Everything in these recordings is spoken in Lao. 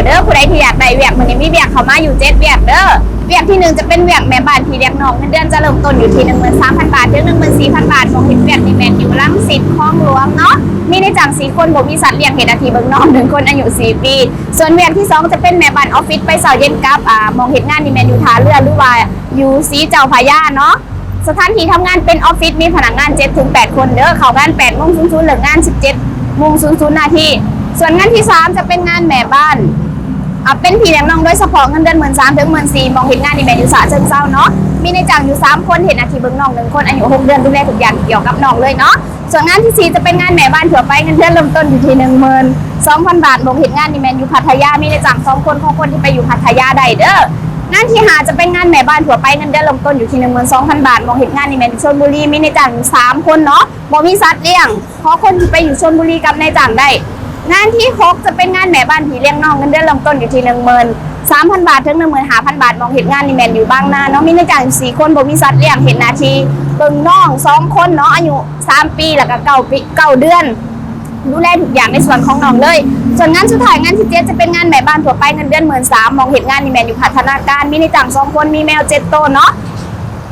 ເດີ ຜູ້ໃດທີ່ຢາກໄດ້ວຽກ ມື້ນີ້ມີວຽກເຂົ້າມາຢູ່ເຈັດວຽກເດີ. ວຽກທີໜຶ່ງຈະເປັນວຽກແມ່ບ້ານພີ່ລ້ຽງນ້ອງ ເງິນເດືອນຈະເລີ່ມຕົ້ນຢູ່ທີ່ໜຶ່ງໝື່ນສາມພັນບາດ ເຖິງໜຶ່ງໝື່ນສີ່ພັນບາດ. ໝ່ອງເຮັດວຽກນີ້ແມ່ນຢູ່ລັງສິດ ຄອງຫຼວງເນາະ. ມີນາຍຈ້າງສີ່ຄົນ ບໍ່ມີສັດລ້ຽງ ເຮັດໜ້າທີ່ເບິ່ງນ້ອງໜຶ່ງຄົນ ອາຍຸສີ່ປີ. ສ່ວນວຽກທີສອງຈະເປັນແມ່ບ້ານອອບຟິດ ໄປເຊົ້າເຢັນກັບ. ອາ ໝ່ອງເຮັດງານນີ້ແມ່ນຢູ່ທ່າເຮືອ ຫຼືວ່າຢູ່ສີເຈົ້າພະຍາເນາະ. ສະຖານທີ່ທຳງານເປັນອອບຟິດ ມີພະນັກງານເຈັດເຖິງແປດຄົນເດີ. ເຂົ້າງານແປດໂມງສູນສູນ ເລີກງານສິບເຈັດໂມງສູນສູນນາທີ. ສ່ວນງານທີສາມຈະເປັນງານແມ່ບ້ານ ອາ ເປັນພີ່ລ້ຽງນ້ອງໂດຍສະເພາະ ເງິນເດືອນໝື່ນສາມເຖິງໝື່ນສີ່. ໝ່ອງເຮັດງານນີ້ແມ່ນຢູ່ສະເຊີງເຊົາເນາະ. ມີນາຍຈ້າງຢູ່ສາມຄົນ ເຮັດໜ້າທີ່ເບິ່ງນ້ອງໜຶ່ງຄົນ ອາຍຸຫົກເດືອນ ດູແລທຸກຢ່າງທີ່ກ່ຽວກັບນ້ອງເລີຍເນາະ. ສ່ວນງານທີສີ່ຈະເປັນງານແມ່ບ້ານທົ່ວໄປ ເງິນເດືອນເລີ່ມຕົ້ນຢູ່ທີ່ໜຶ່ງໝື່ນສອງພັນບາດ. ໝ່ອງເຮັດງານນີ້ແມ່ນຢູ່ພັດທະຍາ ມີນາຍຈ້າງສອງຄົນ ຂໍຄົນທີ່ໄປຢູ່ພັດທະຍາໄດ້ເດີ. ງານທີຫ້າຈະເປັນງານແມ່ບ້ານທົ່ວໄປ ເງິນເດືອນເລີ່ມຕົ້ນຢູ່ທີ່ໜຶ່ງໝື່ນສອງພັນບາດ. ໝ່ອງເຮັດງານນີ້ແມ່ນຢູ່ຊົນບູລີ ມີນາຍຈ້າງຢູ່ສາມຄົນເນາະ ບໍ່ມີສັດລ້ຽງ ຂໍຄົນທີ່ໄປຢູ່ຊົນບູລີກັບນາຍຈ້າງໄດ້. ງານທີຫົກຈະເປັນງານແມ່ບ້ານພີ່ລ້ຽງນ້ອງ ເງິນເດືອນເລີ່ມຕົ້ນຢູ່ທີ່ໜຶ່ງໝື່ນສາມພັນບາດ ເຖິງໜຶ່ງໝື່ນຫ້າພັນບາດ. ໝ່ອງເຮັດງານນີ້ແມ່ນຢູ່ບາງນາເນາະ ມີນາຍຈ້າງຢູ່ສີ່ຄົນ ບໍ່ມີສັດລ້ຽງ ເຮັດໜ້າທີ່ເບິ່ງນ້ອງສອງຄົນເນາະ ອາຍຸສາມປີ ແລ້ວກະເກົ້າປີ ເກົ້າເດືອນ ດູແລທຸກຢ່າງໃນສວນຂອງນ້ອງເລີຍ. ສ່ວນງານສຸດທ້າຍ ງານທີເຈັດຈະເປັນງານແມ່ບ້ານທົ່ວໄປ ເງິນເດືອນໝື່ນສາມ. ໝ່ອງເຮັດງານນີ້ແມ່ນຢູ່ພັດທະນາການ ມີນາຍຈ້າງສອງຄົນ ມີແມວເຈັດໂຕເນາະ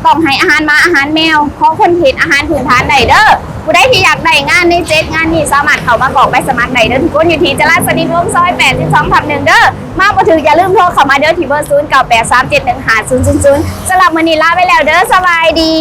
ຕ້ອງໃຫ້ອາຫານໝາອາຫານແມວ ຂໍຄົນເຮັດອາຫານພື້ນຖານໄດ້ເດີ. ຜູ້ໃດທີ່ຢາກໄດ້ງານໃນເຈັດງານນີ້ ສາມາດເຂົ້າມາກອກໃບສະໝັກໄດ້ເດີ ທຸກຄົນ ຢູ່ທີ່ຈະລາດສະໜິດວົງ ຊອຍແປດສິບສອງທັບໜຶ່ງເດີ. ມາບໍ່ຖືກ ຢ່າລືມໂທເຂົ້າມາເດີ ທີ່ເບີສູນເກົ້າແປດສາມເຈັດໜຶ່ງຫ້າສູນສູນສູນ. ສຳລັບມື້ນີ້ລາໄປແລ້ວເດີ ສະບາຍດີ.